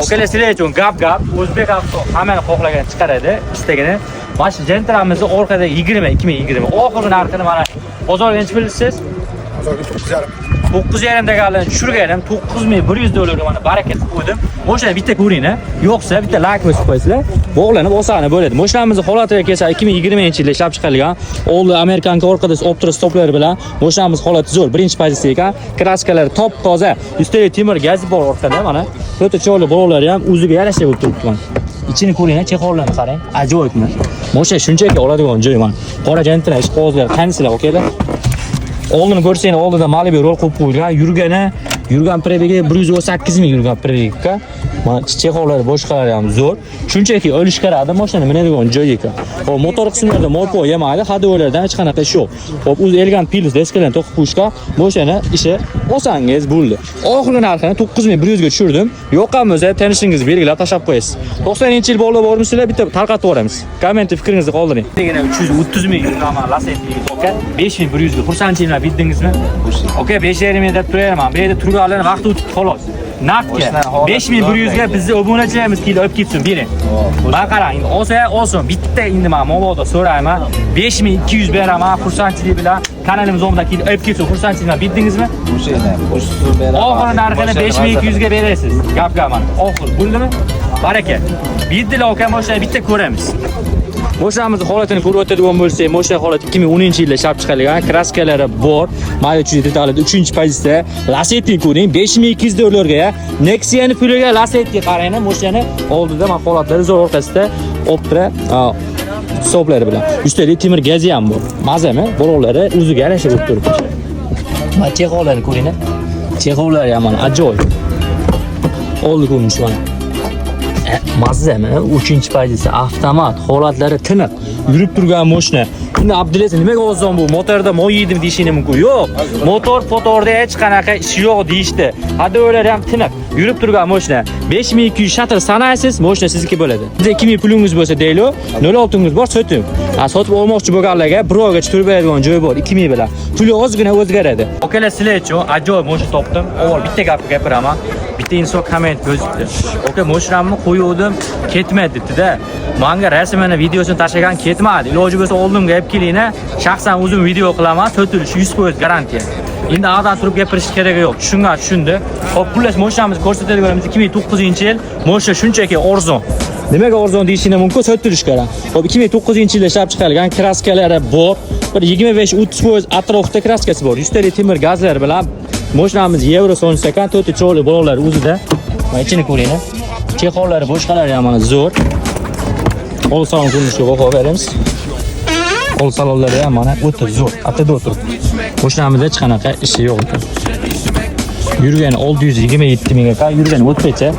Okalar, sizlar uchun gap gap o'zbek avto hammani xohlagan chiqaradi istagini. Mana shu Gentramizni orqada 20 2020 oxirgi narxini mana bozorga necha bilasiz? Bozorga 9,5. 9,5 deganlarni tushirganim 9100 dollarga mana baraka qilib qo'ydim. Mashinani bitta ko'ring, a. Yo'qsa bitta like bosib qo'yasizlar. Bog'lanib osoni bo'ladi. Mashinamizni holatiga kelsa 2020-yilda ishlab chiqarilgan. Oldi amerikanka, orqada Optra stoplari bilan mashinamiz holati zo'r. Birinchi pozitsiya ekan. Kraskalari top toza. Ustida temir gazi bor orqada mana. To'rtta chiroyli bolalar ham o'ziga yarasha bo'lib turibdi mana. Ichini ko'ring, чехол larni qarang. Ajoyibmi? Mashina shunchaki oladigan joy mana. Qora Gentra ishqibozlar qanisizlar, okalar? Oldini ko'rsang, oldida Malibu rol qo'yib qo'yilgan. Yurgani, yurgan пробег i 118 ming yurgan пробег ga. Mana чехол lari, boshqalari ham zo'r. Shunchaki o'lish qaradi, mashinani minadigan joy ekan. Xo'p, motor qismlarida moy yemaydi, ходовой lardan hech qanaqa ish yo'q. Xo'p, o'zi Elgan Plus deskalarni to'qib qo'yishga mashina ishi olsangiz bo'ldi. Oxirgi narxini 9100 ga tushirdim. Yoqqan bo'lsa tanishingizni belgilab tashlab qo'yasiz. 90-yil bola bormisizlar, bitta tarqatib yuboramiz. Kommentda fikringizni qoldiring. Degani 330 ming yurgan Lacetti aka 5100 ga xursandchilik bilan bildingizmi? Aka, 5,5 ming deb turaverman. Bu yerda turganlarni vaqti o'tibdi xolos. Naqdga 5100 ga bizni obunachilarimiz kelib olib ketsin, bering. Man qarang, endi olsa olsin. Bitta endi men mabodo so'rayman. 5200 beraman xursandchilik bilan. Kanalimiz oldida kelib olib ketsin, xursandchilik bilan bildingizmi? Oxiri narxini 5200 ga berasiz. Gap gap mana. Oxir bo'ldimi? Baraka. Bitdilar aka, mashina bitta ko'ramiz. Mashinamizni holatini ko'rib o'tadigan bo'lsak, mashina holati 2010-yilda ishlab chiqarilgan, kraskalari bor. Mayli 300 detalida 3-pozitsiya. Lacetti ko'ring, 5200 dollarga ya. Nexia'ni puliga Lacetti qarang, mashinani oldida mana holatlari zo'r, orqasida Optra hisoblari bilan. Ustida temir gazi ham bor. Mazami? Bolalar o'ziga yarasha bo'lib turibdi. Mana чехол larni ko'ring. Чехол lari ham mana ajoyib. Oldi ko'rinishi mana. Mazzami? 3-pozitsiya avtomat, holatlari tiniq, yurib turgan mashina. Endi Abdulaziz nimaga ozon bu? Motorda moy yedim deyishing mumkin. Yo'q. Motor motorda hech qanaqa ishi yo'q deyishdi. Ходовой lar ham tiniq, yurib turgan mashina. 5200 shatr sanaysiz, mashina sizniki bo'ladi. Bizda 2000 pulingiz bo'lsa deyli, 06 bor soting. Ha, sotib olmoqchi bo'lganlarga bir oygacha turib beradigan joy bor 2000 bilan. Puli ozgina o'zgaradi. Okalar, sizlar uchun ajoyib mashina topdim. Avval bitta gapni gapiraman. Bitta inson komment yozibdi. Aka, mashinamni qo'yuvdim, ketmadi debdi-da. Manga rasmini, videosini tashlagan, ketmadi. Iloji bo'lsa oldimga olib kelinglar. Shaxsan o'zim video qilaman, sotilishi 100% garantiya. Endi ağdan turib gapirish keragi yo'q. Tushungan tushundi. Xo'p, xullas mashinamizni ko'rsatadiganimiz 2009-yil mashina shunchaki arzon. Nimaga arzon deyishinglar mumkin, sotilish kerak. Xo'p, 2009-yilda ishlab chiqarilgan, kraskalari bor. Bir 25-30% atrofida kraskasi bor. 100 talik temir gazlar bilan mashinamiz yevro sonsa ekan, to'rtta chiroyli bolalar o'zida. Mana ichini ko'ringlar. Чехол lari, boshqalari ham mana zo'r. Qo'l salon ko'rinishiga baho beramiz. Qo'l salonlari ham mana o'ta zo'r. Atada o'tiribdi. Mashinamizda hech qanaqa ishi yo'q ekan. Yurgani 627 ming ekan, yurgani o'tgacha.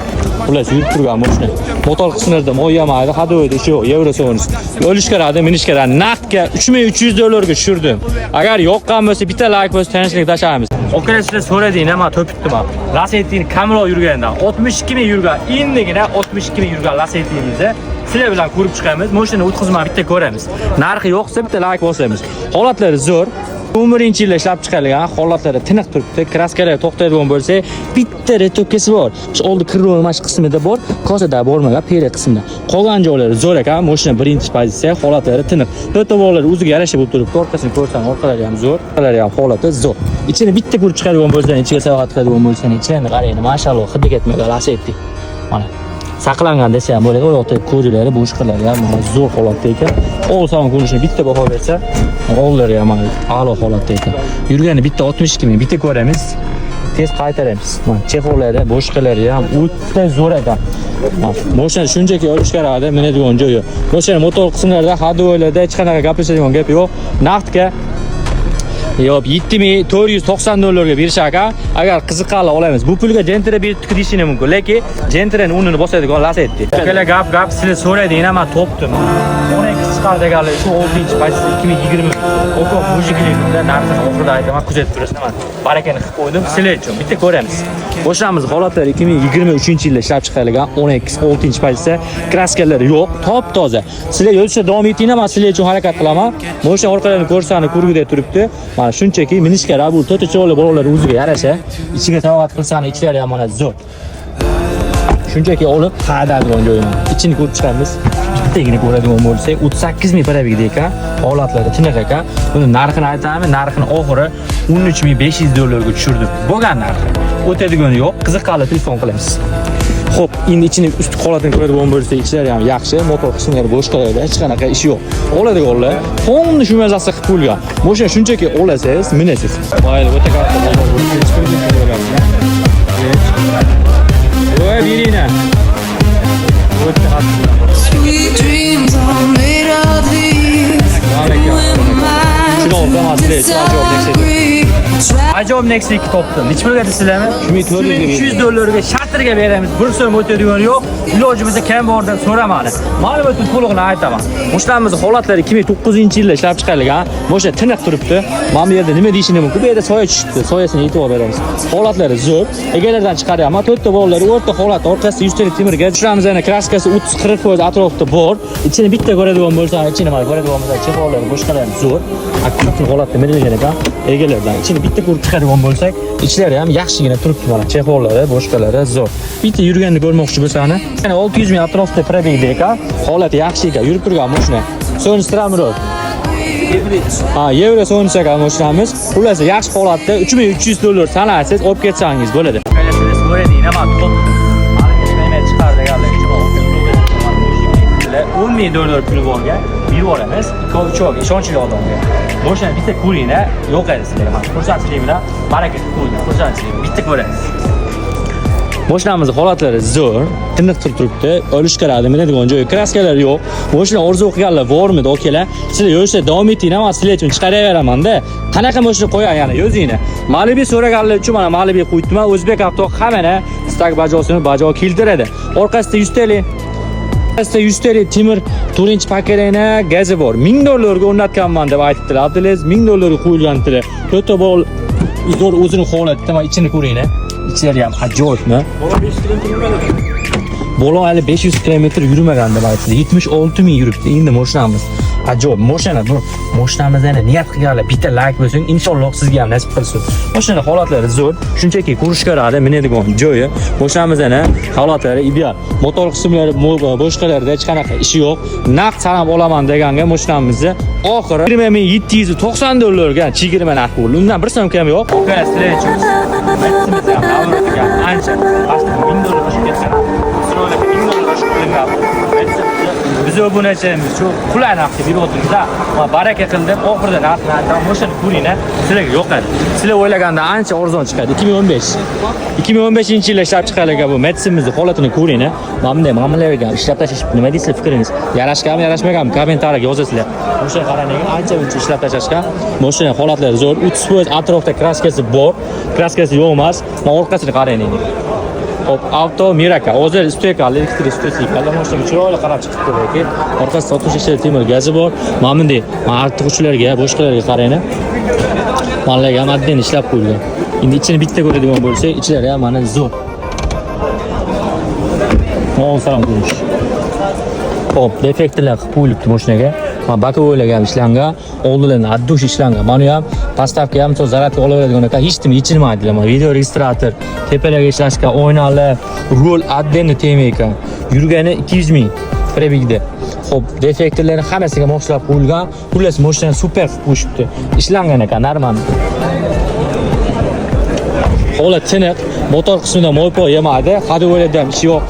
Xullas yurib turgan mashina. Motor qismlarida moy yemaydi, ходовой da ishi yo'q, yevro so'nish. O'lish keradi, minish kerak. Naqdga 3300 dollarga tushirdim. Agar yoqqan bo'lsa bitta like bosib tanishlik tashlaymiz. Okalar, sizlar so'radinglar, man topibdim. Lacettini kamroq yurgandan 62 ming yurgan, endigina 62 ming yurgan Lacetti'mizni sizlar bilan ko'rib chiqamiz. Mashinani o'tkazmay bitta ko'ramiz. Narxi yo'qsa bitta like bosamiz. Holatlari zo'r. 11-yilda ishlab chiqarilgan, holatlari tiniq turibdi. Kraskalar to'xtaydigan bo'lsa, bitta ретопка si bor. Shu oldi крыло mana shu qismida bor, kosada bormagan peri qismida. Qolgan joylari zo'r ekan. Mashina birinchi pozitsiya, holatlari tiniq. To'rtta bolalar o'ziga yarasha bo'lib turibdi. Orqasini ko'rsang, orqalari ham zo'r, orqalari ham holati zo'r. Ichini bitta ko'rib chiqadigan bo'lsang, ichiga sayohat qiladigan bo'lsang, ichini qarang, mashalloh, hidi ketmagan Lacetti. Mana saqlangan desa ham bo'ladi. U yoqda ko'rilari, boshqalari ham mana zo'r holatda ekan. Ol salon ko'rinishini bitta baho bersa, ollari ham mana a'lo holatda ekan. Yurgani bitta 62 ming, bitta ko'ramiz. Tez qaytaramiz. Mana чехол lari, boshqalari ham o'ta zo'r ekan. Mana mashina shunchaki olish kerakdi, minadigan joyi yo'q. Mashina motor qismlarida, ходовой larda hech qanaqa gaplashadigan gap yo'q. Naqdga yo'q, 7490 dollarga berish ekan. Agar qiziqqanlar olamiz. Bu pulga Gentra berib deyishini mumkin, lekin Gentrani o'rnini bosadigan Lacetti. Akalar, gap gap sizlar so'radinglar, men topdim. 12 chiqar deganlar shu 6-pozitsiya 2020. Oko mujiklikda narxini oxirida aytaman, kuzatib turasizlar. Man barakani qilib qo'ydim sizlar uchun. Bitta ko'ramiz. Boshamiz holatlari 2023-yilda ishlab chiqarilgan 12 6-pozitsiya, kraskalari yo'q, top toza. Sizlar yo'lda davom etinglar, men sizlar uchun harakat qilaman. Mashina orqalarini ko'rsani ko'rgudek turibdi. Mana shunchaki minish kerak, bu to'rtta chiroyli bolalar o'ziga yarasha. Ichiga sayohat qilsani ichlari ham mana zo'r. Shunchaki olib haydaydigan joyini. Ichini ko'rib chiqamiz. Bittagina ko'radigan bo'lsak, 38 ming пробег da ekan, holatlari tiniq ekan. Buni narxini aytaman, narxini oxiri 13 500 dollarga tushirdim. Bo'lgan narxi. O'tadigani yo'q. Qiziqqanlar telefon qilamiz. Xo'p, endi ichini, ust holatini ko'radigan bo'lsak, ichlari ham yaxshi, motor qismlari, boshqalarida hech qanaqa ishi yo'q. Oladiganlar полный shu mazasi qilib qo'yilgan. Mashina shunchaki olasiz, minasiz. Mayli, o'ta katta bozor bo'lib. Voy, berina. O'ta katta. Sweet dreams are made of these. Shuni olsam aslida ajoyib Nexia. Disagree. Try Ajoyib Nexia 2 topdim. Necha pulga deysizlarmi? 3400 ga. 300 dollarga shatirga beramiz. Bir so'm o'tadigani yo'q. Ilojimizda kam bor deb so'ramadi. Ma'lumotni to'lig'ini aytaman. Mashinamiz holatlari 2009-yilda ishlab chiqarilgan. Mashina tiniq turibdi. Mana bu yerda nima deyishini mumkin. Bu yerda soya tushibdi. Soyasini e'tibor beramiz. Holatlari zo'r. Egalardan chiqaryapman. To'rtta bolalar o'rta holat, orqasida 100 talik temir gaz. Tushiramiz, yana краска si 30-40% atrofida bor. Ichini bitta ko'radigan bo'lsa, ichini mana ko'radigan bo'lsa, чехол lari, boshqalari zo'r. Aktiv holatda minilgan ekan egalardan. Ichini bitta ko'rib chiqadigan bo'lsak, ichlari ham yaxshigina turibdi mana. Чехол lari, boshqalari zo'r. Bitta yurganini ko'rmoqchi bo'lsani, yana 600 ming atrofida пробег da ekan. Holati yaxshi ekan, yurib turgan mashina. So'nishtiramir. Ha, yevro so'nish ekan mashinamiz. Xullas, yaxshi holatda 3300 dollar sanasiz olib ketsangiz bo'ladi. Top. Chiqardi, 10 ming dollar puli borgan, berib yuboramiz. Ikki uch ishonchli odamga. Mashinani bitta ko'ringlar, yo'q edi sizlarga. Mana xursandchilik bilan baraka qilib qo'ydim. Xursandchilik bitta ko'rasiz. Mashinamizni holatlari zo'r, tiniq turib turibdi. Olish qaradi, minadigan joyi, краска lar yo'q. Mashina orzu qilganlar bormidi, okalar? Sizlar yurishda davom etinglar, man sizlar uchun chiqaraveramanda. Qanaqa mashina qo'yay yana yozinglar. Malibu so'raganlar uchun mana Malibu qo'yibman. O'zbek avto hammani istak bajosini bajo keltiradi. Orqasida 100 talik. Orqasida 100 talik temir 4 поколения gazi bor. 1000 dollarga o'rnatganman deb aytdilar. Abdulaziz 1000 dollarga qo'yilgandilar. To'rtta bol zo'r o'zini holatida, mana ichini ko'ringlar. Ichlari ham ajoyibmi? Bola hali 500 kilometr yurmagan deb aytdi. 76 ming yuribdi endi mashinamiz. Ajoyib mashina bu. Mashinamizni niyat qilganlar bitta like bo'lsin, inshaalloh sizga ham nasib qilsin. Mashina holatlari zo'r. Shunchaki ko'rish ko'radi, minadigan joyi. Mashinamizni holatlari ideal. Motor qismlari, boshqalarida hech qanaqa ishi yo'q. Naqd sanab olaman deganga mashinamizni oxiri 20 790 dollarga chegirma narx bo'ldi. Undan bir so'm kam yo'q. Sizlar uchun ancha 1000 dollar oshib ketgan. Chiroyli 1000 dollar oshib qilingan. Biz obunachimiz shu qulay narxga berib o'tiribmiz. Va baraka qildim. Oxirida narxni aytaman. Mashina ko'ringlar, sizlarga yoqadi. Sizlar o'ylaganda ancha arzon chiqadi. 2015. 2015-yilda ishlab chiqarilgan bu Matsimizni holatini ko'ringlar. Mana bunday muomalalarga ishlab tashlash, nima deysizlar, fikringiz? Yarashganmi, yarashmaganmi? Kommentariyaga yozasizlar. Mashina qarang, ancha muncha ishlab tashlashgan. Mashina holatlari zo'r. 30% atrofda краска si bor. Краска si yo'q emas. Mana orqasini qarang endi. Hop, avto Miraka. Hozir стойка, elektrik стойка. Mashinaga chiroyli qarab chiqib turibdi. Orqasida 66 temir gazi bor. Mana bunday, mana artquvchilarga, boshqalarga qarang. Manalarga ham отдельно ishlab qo'yilgan. Endi ichini bitta ko'radigan bo'lsak, ichlari ham mana zo'r. Salom ko'rish. Hop, defektlar qilib qo'yilibdi mashinaga. Mana боковой larga ham ishlangan, oldilarni от души ishlangan. Mana ham поставка ham zaryadka olaveradigan ekan, hech kim yechilmaydilar. Mana video registrator, tepalarga ishlashgan oynalar, rul отдельно tema ekan. Yurgani 200 ming пробег da. Xo'p, defektlarni hammasiga moslab qo'yilgan. Xullas, mashinani super qilib qo'yishibdi. Ishlangan ekan, normal. Holat tiniq, motor qismida moy yemaydi, ходовой larda ham ishi yo'q.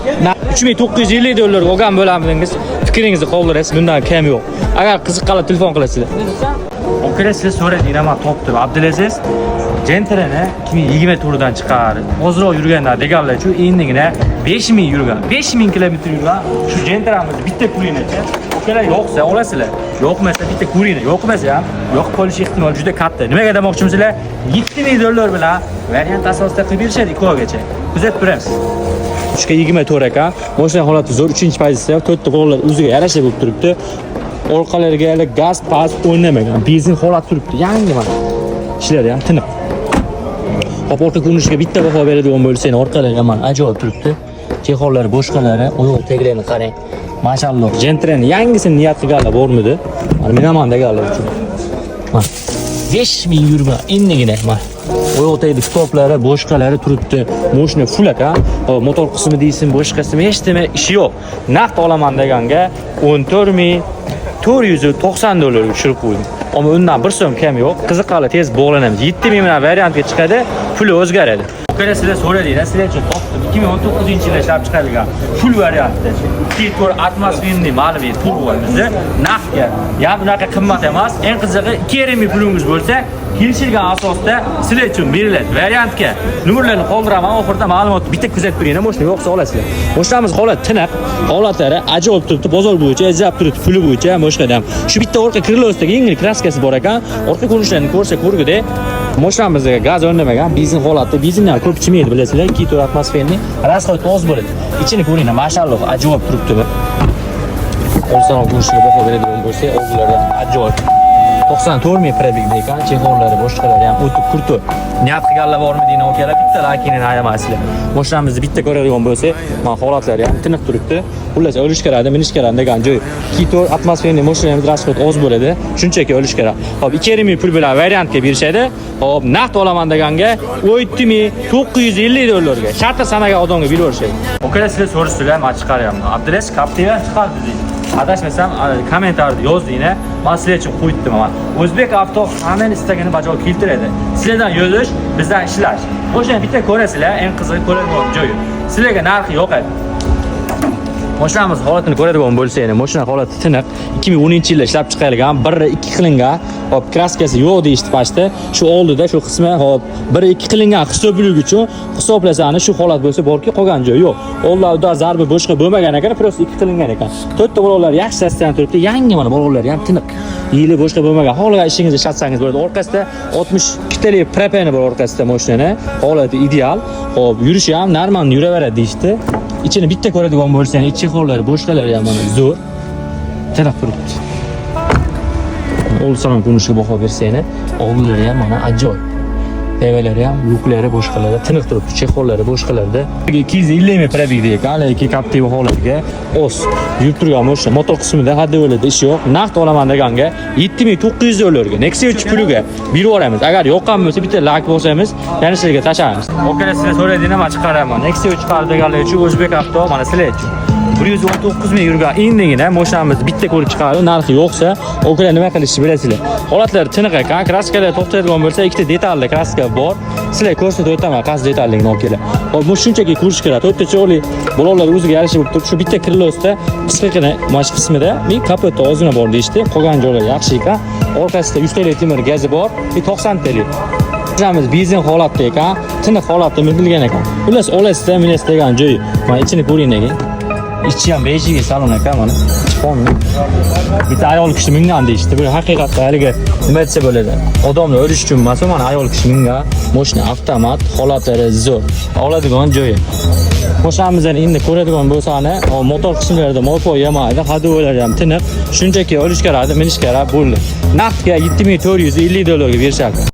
3950 dollarga olgan bo'lamidingiz? Fikringizni qoldirasiz, bundan kam yo'q. Agar qiziqqanlar telefon qilasizlar. Okalar, sizlar so'radinglar, man topdim. Abdulaziz Gentrani 2024 dan chiqar. Ozroq yurganlar deganlar uchun endigina 5000 yurgan. 5000 kilometr yurgan shu Gentramizni bitta ko'ringlarchi. Okalar, yo'qsa olasizlar. Yo'qmasa bitta ko'ringlar. Yo'qmasa ham yo'q qolish ehtimoli juda katta. Nimaga demoqchimisizlar? 7000 dollar bilan variant asosida qilib berishadi 2 oygacha. Kuzatib turamiz. 3ga 24 ekan. Mashina holati zo'r, 3-pozitsiya, to'rtta qo'llar o'ziga yarasha bo'lib turibdi. Orqalariga hali gaz past o'ynamagan. Benzin holat turibdi. Yangi mana. Ishlari ham tiniq. Hop, orqa ko'rinishiga bitta baho beradigan bo'lsa, orqalari ham mana ajoyib turibdi. Чехол lari, boshqalari, oyoq taglarini qarang. Mashalloh. Gentrani yangisini niyat qilganlar bormidi? Mana minaman deganlar uchun. Mana 5000 yurma endigina mana. Oyoqdagi kitoblari, boshqalari turibdi. Moshina full ekan. Hop, motor qismi deysin, boshqa qismi hech nima ishi yo'q. Naqd olaman deganga 14 490 dollarga tushirib qo'ydim. Ammo undan bir so'm kam yo'q. Qiziqqanlar tez bog'lanamiz. 7000 bilan variantga chiqadi, puli o'zgaradi. Ukalar, sizlar so'radinglar, sizlar uchun topdim. 2019-yilda ishlab chiqarilgan full variantda. 2.4 атмосферный Malibu turbo bizda naqdga. Ya bunaqa qimmat emas. Eng qizig'i, 2,5 ming pulingiz bo'lsa, kelishilgan asosda sizlar uchun beriladi. Variantga nomerlarni qoldiraman, oxirida ma'lumot bitta kuzatib turinglar, mashina yo'qsa olasizlar. Mashinamiz holat tiniq, holatlari ajoyib turibdi, bozor bo'yicha izlab turibdi, puli bo'yicha mashinada ham. Shu bitta orqa крыло sidagi yengil краска si bor ekan. Orqa ko'rinishlarini ko'rsa ko'rgudek. Mashinamizga gaz o'rnamagan, benzin holatda, benzindan ko'p ichmaydi, bilasizlar, 2.4 атмосферный, расход oz bo'ladi. Ichini ko'ringlar, mashalloh, ajoyib turibdi. Olsanov ko'rishiga baho beradigan bo'lsak, oldilari ham ajoyib. 94 ming пробег da ekan, чехол lari, boshqalari ham o'ta крутой. Niyat qilganlar bormi deydi akalar, bitta laykini ayamaysizlar. Mashinamizni bitta ko'radigan bo'lsak, mana holatlari ham tiniq turibdi. Xullas, olish kerak, minish kerak degan joy. 2.4 атмосферный mashinamiz расход oz bo'ladi. Shunchaki olish kerak. Hop, 2,5 ming pul bilan variantga berishadi. Hop, naqd olaman deganga 17 950 dollarga. Shartli sanagan odamga beraverishadi. Akalar, sizlar so'rashdilar, men chiqaryapman. Abdulaziz Captiva chiqardi deydi. Adashmasam, kommentariyada yozdinglar. Men sizlar uchun qo'ydim mana. O'zbek Avto hammani istagini bajo keltiradi. Sizlardan yozish, bizdan ishlash. O'shani bitta ko'rasizlar, eng qizig'i ko'radigan joyi. Sizlarga narxi yoqadi. Mashinamiz holatini ko'radigan bo'lsangiz, mashina holati tiniq. 2010-yilda ishlab chiqarilgan, 1.2 qilingan. Hop, краска si yo'q deyishdi pastda. Shu oldida shu qismi, hop, 1.2 qilingan hisoblik uchun hisoblasani shu holat bo'lsa borki, qolgan joyi yo'q. Oldida zarba boshqa bo'lmagan ekan, просто 2 qilingan ekan. To'rtta balonlar yaxshi состояние turibdi, yangi mana balonlar ham tiniq. Yili boshqa bo'lmagan. Xohlagan ishingizda ishlatsangiz bo'ladi. Orqasida 62 talik propani bor orqasida mashinani. Holati ideal. Hop, yurishi ham normal yuraveradi deyishdi. Ichini bitta ko'radigan bo'lsangiz, ichi hollari, boshqalari ham mana zo'r. Tiniq turibdi. Old salon ko'rinishiga baho bersanglar, oldilari ham mana ajoyib. Tevalari ham, lyuklari, boshqalari tiniq turibdi, чехол lari, boshqalarida. 250 ming пробег da ekan, lekin Captiva holatiga oz yurib turgan mashina. Motor qismida hadda o'lida ish yo'q. Naqd olaman deganga 7900 dollarga Nexia 3 puliga berib yuboramiz. Agar yoqqan bo'lsa, bitta layk bosamiz, yana sizlarga tashlaymiz. Okalar, sizlar so'radinglar, men chiqaraman. Nexia 3 chiqardi deganlar uchun O'zbek Avto mana sizlar uchun. 119 ming yurgan endigina mashinamiz bitta ko'rib chiqadi. Narxi yo'qsa, okalar nima qilishni bilasizlar. Holatlar tiniq ekan, краска lar to'xtaydigan bo'lsa, ikkita detalli краска bor. Sizlarga ko'rsatib o'taman qaysi detalligini olib. Hop, bu shunchaki ko'rish kerak. To'rtta chiroyli balonlar o'ziga yarasha bo'lib turibdi. Shu bitta крыло sida qisqagina mana shu qismida bir kapotda ozgina bor deyishdi. Qolgan joylari yaxshi ekan. Orqasida 100 talik temir gazi bor, 90 talik. Mashinamiz benzin holatda ekan, tiniq holatda minilgan ekan. Xullas, olasizda, minasiz degan joyi. Mana ichini ko'ring ekan. Ichi ham бежевый salon ekan mana. Chiqolmi? Bitta ayol kishi mingan deyishdi. Bu haqiqatda haligi nima desa bo'ladi? Odamlar o'lish uchun emas, mana ayol kishi mingan. Mashina avtomat, holatlari zo'r. Oladigan joyi. Mashinamizni endi ko'radigan bo'lsani, motor qismlarida moy yemaydi, ходовой lari ham tiniq. Shunchaki olish kerak, minish kerak, bo'ldi. Naqdga 7450 dollarga berishadi.